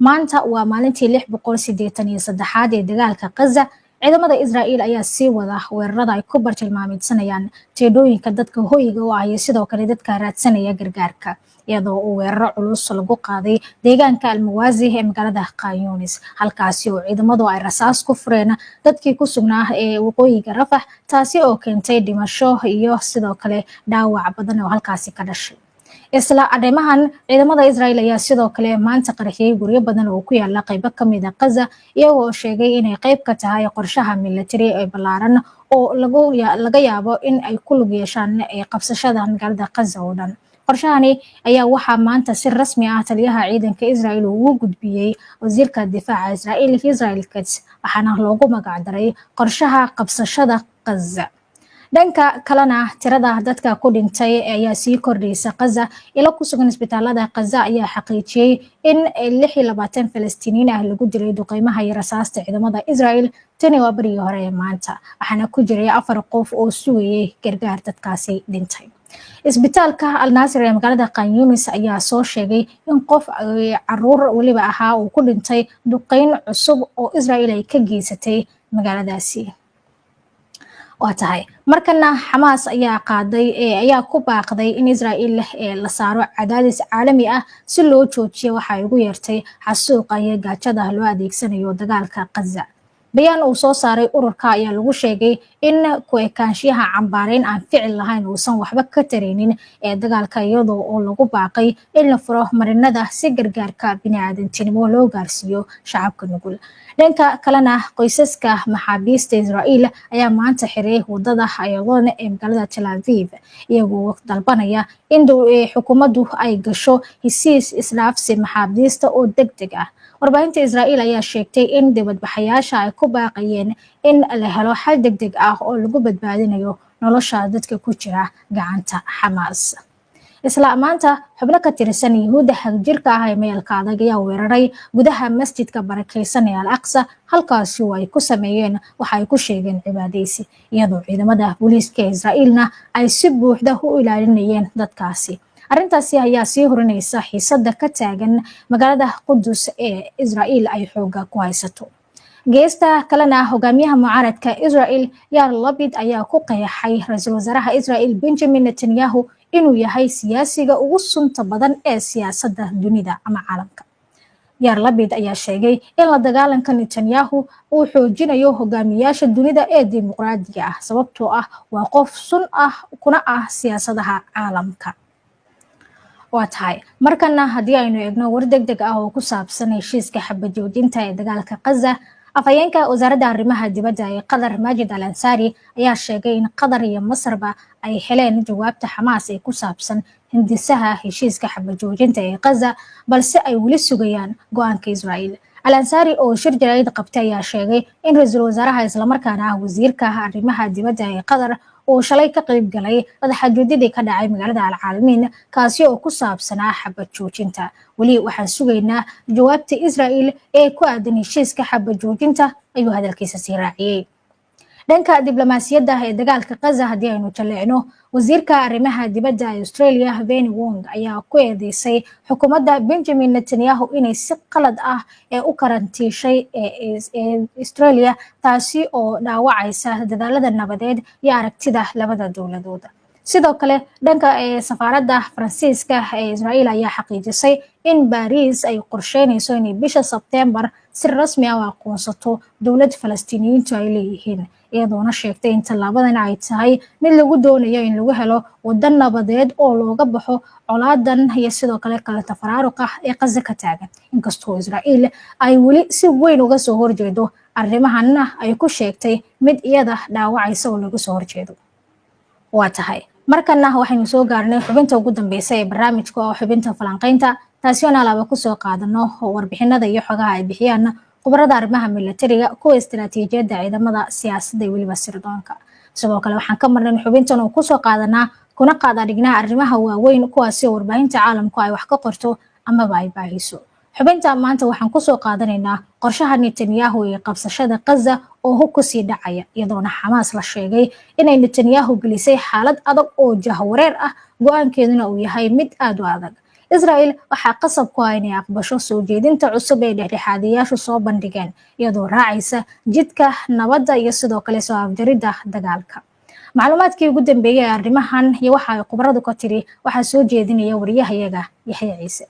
Maanta waa maalintii 683aad ee dagaalka Qaza. Ciidamada Israa'iil ayaa sii wada weerarada ay ku bartilmaameedsanayaan teedhooyinka dadka hoyga u ah iyo sidoo kale dadka raadsanaya gargaarka, iyadoo uu weeraro culus lagu qaaday deegaanka Almawaasi ee magaalada Khan Yunis, halkaasi oo ciidamadu ay rasaas ku fureen dadkii ku sugnaa ee waqooyiga Rafax, taasi oo keentay dhimasho iyo sidoo kale dhaawac badan oo halkaasi ka dhashay. Isla arrimahan, ciidamada Israel ayaa sidoo kale maanta qarxiyey guryo badan oo ku yaala qaybo kamid ah Qaza, iyagoo sheegay inay qayb ka tahay qorshaha military ee ballaaran oo laga yaabo in ay ku lug yeeshaan qabsashada magaalada Qaza oo dhan. Qorshahani ayaa waxaa maanta si rasmi ah taliyaha ciidanka Israel uu ugu gudbiyey wasiirka difaaca Israel, Israel Katz, waxaana loogu magacdaray qorshaha qabsashada Qaza. Dhanka kalena, tirada dadka ku dhintay ayaa sii kordhaysa Qaza. Ilo ku sugan isbitaalada Qaza ayaa xaqiijiyey in 26 Falastiiniyiin ah lagu dilay duqeymaha iyo rasaasta ciidamada Israel. Tani waa berigii hore ee maanta, waxaana ku jiray afar qof oo sugayay gargaar dadkaasi dhintay. Isbitaalka Al Naasir ee magaalada Khan Yunis ayaa soo sheegay in qof caruur weliba ahaa uu ku dhintay duqeyn cusub oo Israel ay ka geysatay magaaladaasi. Waa tahay, markana Xamaas ayaa qaaday, ayaa ku baaqday in Israel la saaro cadaadis caalami ah si loo joojiyo waxa ay ugu yeertay xasuuqa iyo gaajada loo adeegsanayo dagaalka Qaza. Bayaan uu soo saaray ururka ayaa lagu sheegay in ku ekaanshiyaha cambaareyn aan ficil lahayn uusan waxba ka taraynin ee dagaalka, iyadoo oo lagu baaqay in la furo marinada si gargaarka biniaadantinimo loo gaarsiiyo shacabka nugul. Dhanka kalena, qoysaska maxaabiista Israa'iil ayaa maanta xiray wadada Ayalon ee magaalada Tel Aviv, iyagoo dalbanaya in xukuumaddu ay gasho heshiis isdhaafsi maxaabiista oo deg deg ah. Warbaahinta Israa'iil ayaa sheegtay in dibadbaxayaasha ay ku baaqayeen in la helo xal deg deg ah oo lagu badbaadinayo nolosha dadka ku jira gacanta Xamaas. Isla maanta, xubno ka tirsan Yuhuudda xagjirka ah ee mayalka adag ayaa weeraray gudaha masjidka barakeysan ee Al Aqsa, halkaasi oo ay ku sameeyeen waxa ay ku sheegeen cibaadaysi, iyadoo ciidamada booliiska Israa'iilna ay si buuxda u ilaalinayeen dadkaasi. Arrintaasi ayaa sii hurinaysa xiisada ka taagan magaalada Qudus ee Israa'iil ay xooga ku haysato. Geesta kalena, hogaamiyaha mucaaradka Israel Yair Lapid ayaa ku qeexay ra-iisul wasaaraha Israel Benjamin Netanyahu inuu yahay siyaasiga ugu sunta badan ee siyaasadda dunida ama caalamka. Yair Lapid ayaa sheegay in la dagaalanka Netanyahu uu xoojinayo hogaamiyaasha dunida ee dimuqraadiga ah, sababtoo ah waa qof sun ah kuna ah siyaasadaha caalamka. Waa tahay, markana haddii aynu eegno war deg deg ah oo ku saabsan heshiiska xabajoojinta ee dagaalka Qaza, afhayeenka wasaaradda arrimaha dibadda ee Qatar, Maajid Al Ansaari, ayaa sheegay in Qatar iyo Masarba ay heleen jawaabta Xamaas ee ku saabsan hindisaha heshiiska xabajoojinta ee Qaza, balse ay weli sugayaan go-aanka Israa'iil. Al Ansaari oo shir jaraa'id qabtay ayaa sheegay in ra-iisul wasaaraha, islamarkaana ah wasiirka arrimaha dibadda ee Qatar, uu shalay ka qayb galay wadaxaajoodidii ka dhacay magaalada Alcaalamiin, kaasi oo ku saabsanaa xabad joojinta. Weli waxaan sugaynaa jawaabta Israa'iil ee ku aadan heshiiska xabad joojinta, ayuu hadalkiisa sii raaciyey. Dhanka diblomaasiyadda ee dagaalka Qaza haddii aynu jaleecno, wasiirka arrimaha dibadda ee Australia, Penny Wong, ayaa ku eedeysay xukuumadda Benjamin Netanyahu inay si qalad ah ee u karantiishay ee Australia, taasi oo dhaawacaysa dadaalada nabadeed iyo aragtida labada dowladood. Sidoo kale, dhanka safaaradda Faransiiska ee Israa'iil ayaa xaqiijisay in Baris ay qorsheynayso inay bisha Sebtembar si rasmi ah u aqoonsato dowlad Falastiiniyiintu ay leeyihiin, iyadoona sheegtay in tallaabadan ay tahay mid lagu doonayo in lagu helo waddo nabadeed oo looga baxo colaadan iyo sidoo kale kale tafaraaruqa ee Qaza ka taagan, inkastoo Israa'iil ay weli si weyn uga soo horjeedo arrimahanna ay ku sheegtay mid iyada dhaawacaysa oo laga soo horjeedo. Waa tahay, markana waxaynu soo gaarnay xubinta ugu dambeysa ee barnaamijka, oo xubinta falanqeynta, taasi oon alaaba kusoo qaadano warbixinada iyo xogaha ay bixiyaan khubarada arrimaha milatariga, kuwa istaraatiijiyadda ciidamada, siyaasadda iyo weliba sirdoonka. Sidoo kale, waxaan ka marnayn xubintan oo kusoo qaadanaa kuna qaada dhignaa arrimaha waaweyn, kuwaasi oo warbaahinta caalamku ay wax ka qorto amaba ay baahiso. Xubinta maanta waxaan kusoo qaadanaynaa qorshaha Netanyahu ee qabsashada Qaza oo hub kusii dhacaya, iyadoona Xamaas la sheegay inay Netanyahu gelisay xaalad adag oo jahwareer ah, go-aankeeduna uu yahay mid aada u adag. Israel waxaa qasab ku ah inay aqbasho soo jeedinta cusub ee dhexdhexaadiyaashu soo bandhigeen, iyadoo raacaysa jidka nabadda iyo sidoo kale soo afjaridda dagaalka. Macluumaadkii ugu dambeeyay ee arrimahan iyo waxa ay khubaradu ka tiri waxaa soo jeedinaya wariyahayaga Yaxya Ciise.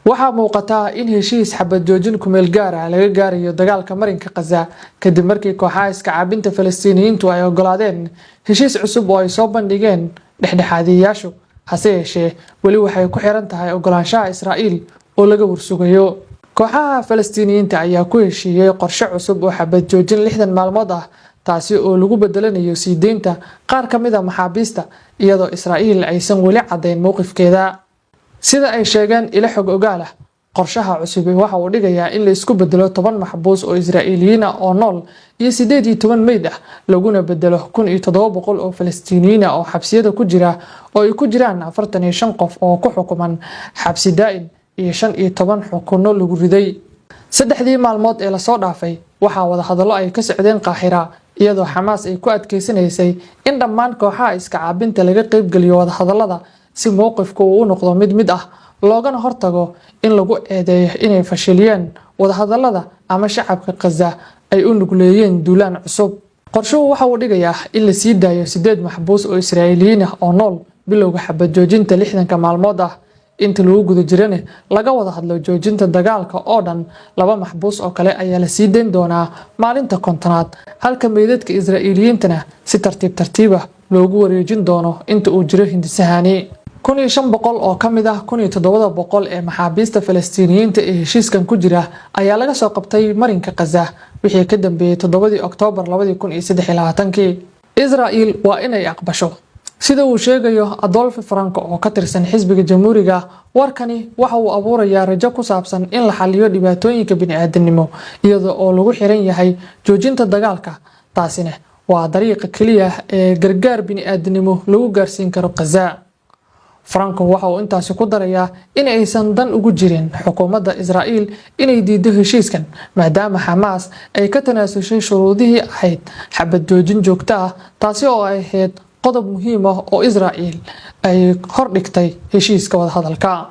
Waxaa muuqataa in heshiis xabad joojin kumeel gaar ah laga gaarayo dagaalka marinka Khaza, kadib markii kooxaha iska caabinta Falastiiniyiintu ay ogolaadeen heshiis cusub oo ay soo bandhigeen dhexdhexaadiyayaashu. Hase yeeshee, weli waxay ku xiran tahay ogolaanshaha Israa'iil oo laga warsugayo. Kooxaha Falastiiniyiinta ayaa ku heshiiyey qorshe cusub oo xabad joojin 60 maalmood ah, taasi oo lagu bedelanayo sii deynta qaar ka mid ah maxaabiista, iyadoo Israa'iil aysan weli caddayn mowqifkeeda. Sida ay sheegeen ilo xog ogaal ah, qorshaha cusub waxa uu dhigayaa in la isku bedelo 10 maxbuus oo Israa'iiliyiin ah oo nool iyo 18 meyd ah, laguna bedelo 1700 oo Falastiiniyiin ah oo xabsiyada ku jira, oo ay ku jiraan 45 qof oo ku xukuman xabsi daa'im iyo 15 xukunno lagu riday. Saddexdii maalmood ee lasoo dhaafay waxaa wadahadallo ay ka socdeen Qaaxira, iyadoo Xamaas ay ku adkeysanaysay in dhammaan kooxaha iska caabinta laga qaybgeliyo wadahadallada si mowqifku uu u noqdo mid mid ah, loogana hortago in lagu eedeeyo inay fashiliyeen wadahadallada ama shacabka Khaza ay u nugleeyeen duulaan cusub. Qorshuhu waxa uu dhigayaa in la sii daayo sideed maxbuus oo Israa'iiliyiin ah oo nool bilowga xabad joojinta 60-ka maalmood ah. Inta lagu guda jirana laga wada hadlo joojinta dagaalka oo dhan. Laba maxbuus oo kale ayaa la sii dayn doonaa maalinta 50aad, halka meydadka Israa'iiliyiintana si tartiib tartiib ah loogu wareejin doono inta uu jiro hindisahani. 1500 oo ka mid ah 1700 ee maxaabiista Falastiiniyiinta ee heshiiskan ku jira ayaa laga soo qabtay marinka Khaza wixii ka dambeeyey 7-dii Oktoobar 2023-kii. Israel waa inay aqbasho, sida uu sheegayo Adolfo Franco oo ka tirsan xisbiga Jamhuuriga. Warkani waxa uu abuurayaa rajo ku saabsan in la xaliyo dhibaatooyinka bini'aadanimo iyada oo lagu xiran yahay joojinta dagaalka. Taasina waa dariiqa keliya ee gargaar bini'aadanimo lagu gaarsiin karo Khaza. Franco waxa uu intaasi ku darayaa in aysan dan ugu jirin xukuumadda Israa'iil inay diido heshiiskan, maadaama Xamaas ay ka tanaasushay shuruudihii ahayd xabad joojin joogto ah, taasi oo ay ahayd qodob muhiim ah oo Israa'iil ay hordhigtay heshiiska wadahadalka.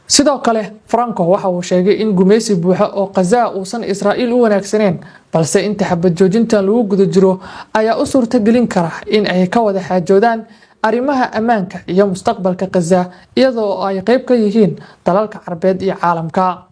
Sidoo kale, Franco waxa uu sheegay in gumeysi buuxa oo Khaza uusan Israa'iil u wanaagsaneyn, balse inta xabad joojintan lagu guda jiro ayaa u suurtagelin kara in ay ka wada xaajoodaan arrimaha ammaanka iyo mustaqbalka Khaza, iyadoo ay qayb ka yihiin dalalka Carbeed iyo caalamka.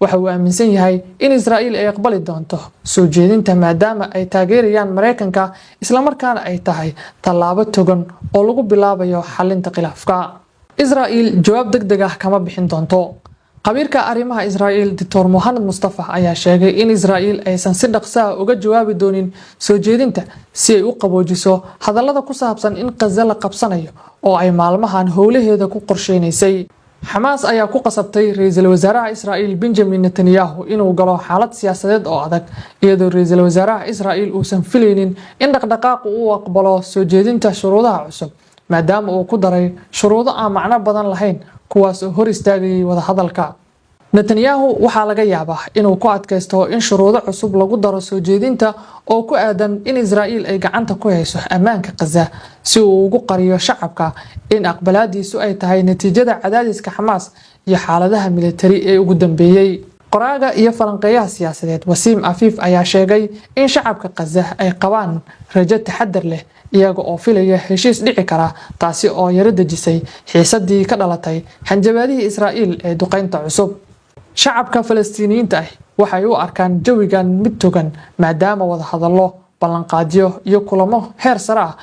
Waxa uu aaminsan yahay in Israa'iil ay aqbali doonto soo jeedinta, maadaama ay taageerayaan Mareykanka, islamarkaana ay tahay tallaabo togan oo lagu bilaabayo xalinta khilaafka. Israa'iil jawaab deg deg ah kama bixin doonto. Khabiirka arrimaha Israa'iil, Doctor Mohamed Mustafa, ayaa sheegay in Israa'iil aysan si dhaqso ah uga jawaabi doonin soo jeedinta, si ay u qaboojiso hadallada ku saabsan in Khaza la qabsanayo oo ay maalmahan howlaheeda ku qorsheynaysay. Xamaas ayaa ku qasabtay ra-iisul wasaaraha Israa'iil Benjamin Netanyahu inuu galo xaalad siyaasadeed oo adag, iyadoo ra-iisul wasaaraha Israa'iil uusan filaynin in dhaqdhaqaaqu uu aqbalo soo jeedinta shuruudaha cusub, maadaama uu ku daray shuruudo aan macno badan lahayn, kuwaas oo hor istaagayay wadahadalka. Netanyahu waxaa laga yaabaa inuu ku adkaysto in shuruudo cusub lagu daro soo jeedinta oo ku aadan in Israa'iil ay gacanta ku hayso ammaanka Khaza, si uu ugu qariyo shacabka in aqbalaadiisu ay tahay natiijada cadaadiska Xamaas iyo xaaladaha militari ee ugu dambeeyey. Qoraaga iyo falanqeeyaha siyaasadeed Wasiim Afiif ayaa sheegay in shacabka Khaza ay qabaan rajo taxadar leh, iyaga oo filaya heshiis dhici kara, taasi oo yaro dejisay xiisadii ka dhalatay hanjabaadihii Israa'iil ee duqeynta cusub. Shacabka Falastiiniyiinta ah waxay u arkaan jawigan mid togan, maadaama wadahadallo, ballanqaadyo iyo kulamo heer sare ah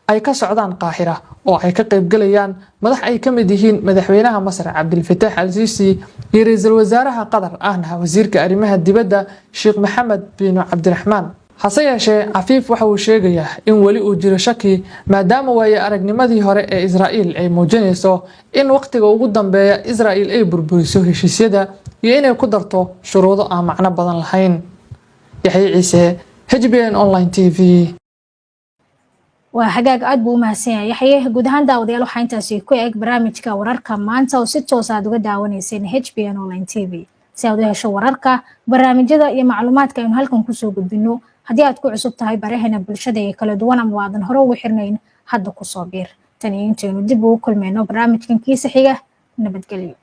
ay ka socdaan Qaahira, oo ay ka qaybgalayaan madax ay ka mid yihiin madaxweynaha Masar Cabdilfataax Al Siisi iyo ra-iisul wasaaraha Qatar ahna wasiirka arrimaha dibadda Sheekh Maxamed bin Cabdiraxmaan. Hase yeeshee, Cafiif waxa uu sheegayaa in weli uu jiro shaki, maadaama waaye aragnimadii hore ee Israa'iil ay muujinayso in waqtiga ugu dambeeya Israa'iil ay burburiso heshiisyada iyo inay ku darto shuruudo aan macno badan lahayn. Yaxye Ciise, HBN Online TV. Waa hagaag, aad buu u mahadsan yahay Yaxye. Guud ahaan, daawadayaal, waxaa intaasi ku eg barnaamijka wararka maanta oo si toos aad uga daawanayseen HBN Online TV. Si aad u hesho wararka, barnaamijyada iyo macluumaadka aynu halkan kusoo gudbino, haddii aad ku cusub tahay baraheena bulshada ee kala duwan ama aadan hore ugu xirnayn, hadda kusoo biir. Tan iyo intaynu dib ugu kulmayno barnaamijkan kiisa xiga, Nabadgelyo.